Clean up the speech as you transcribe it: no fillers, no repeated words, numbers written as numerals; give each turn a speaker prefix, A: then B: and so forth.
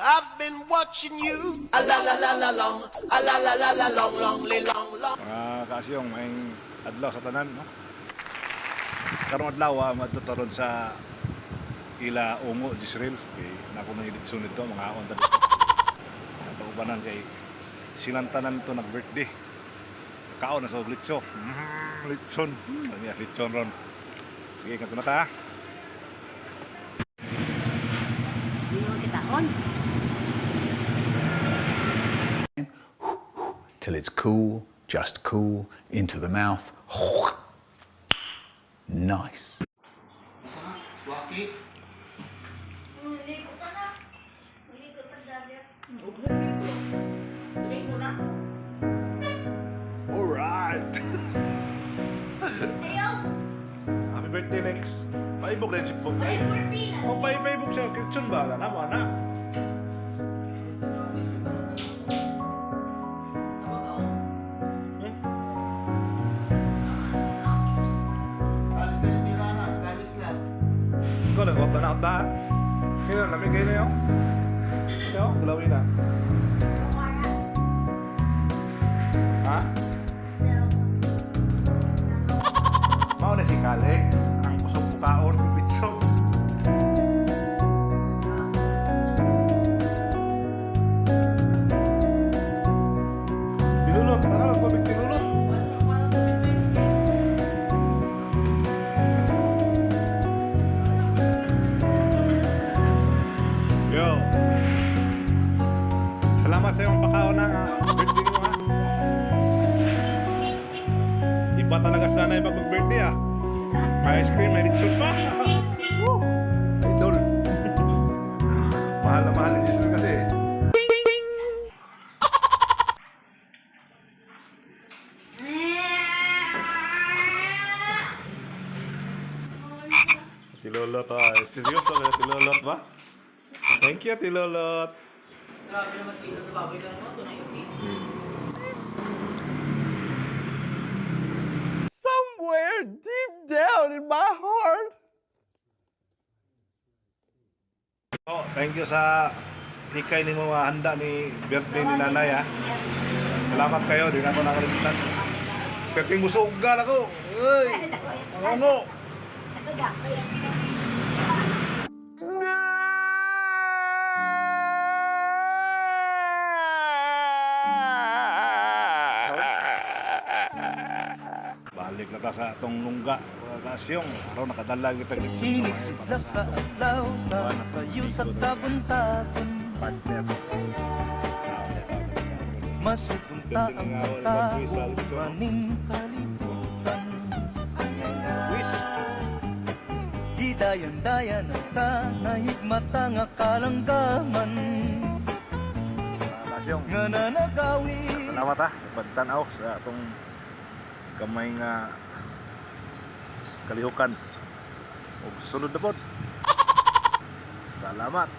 A: I've been watching you. A la la la la long, a la la la la long, long, long, long.
B: Mga kaasyong, may adlaw sa tanan, no? Karong adlaw, madto taron sa ila Ungo, Jisreel. Kay nako nang ilitson nito, mga aon ta dito. Ato ubanan kay silang tanan to nag-birthday. Kaon na sa litso. Litson. Ano yes, litson ron. Sige, kanto na ta.
C: Kita on.
D: Till it's cool, just cool, into the mouth. Nice.
E: Swaki.
F: Ligo ka na. Ligo ka dagat.
C: Ligo na.
B: Alright!
F: Ayaw!
B: Happy birthday, Lex. Paibok rin si Pog.
F: Ay, birthday na.
B: Oh, paibok siya. Kitsun ba? Alam mo, anak.
E: Alis na yung tiranas, Calix na.
B: Ikaw na, ota na, ota. Kaya, lamig kayo na yun. Yo, galawin na. Ha? Mao na si Kalex, ang kusog bukaon ng pitsong. Tinulot, ano tubig tinulot? Yo. Salamat sa iyong pakaon ng birthday mo ha. Iba talaga sa nanay pag mag-birthday ah. May ice cream, may lechon pa. Woo! Idol. Mahal na mahal ni Jesus kasi eh. Tilolot ah. Seryoso ka tilolot ba? Thank you, Tilolot.
C: Grabe naman sila sa baboy ka naman. 290.
A: Somewhere deep down in my heart.
B: Oh, thank you sa ikay ni mga handa ni birthday ni nanay ah. Salamat kayo, di na ako nakalimutan. Perting busugal ako. Uy. Ano? Balik na ta sa atong lungga. Mga kasyong, araw nakadala kita
G: Ilig sa adlaw sa sayo sa tabon-tabon.
B: Partner.
G: Masupunta ang tao maning kalibutan.
B: Wish.
G: Gidayan-dayan ang sa nahigmata nga kalanggaman.
B: Mga kasyong.
G: Nga nanagawi.
B: Salamat ah sa pagtanaw sa atong gamay nga kalihukan. Ug sunod na pod. Salamat.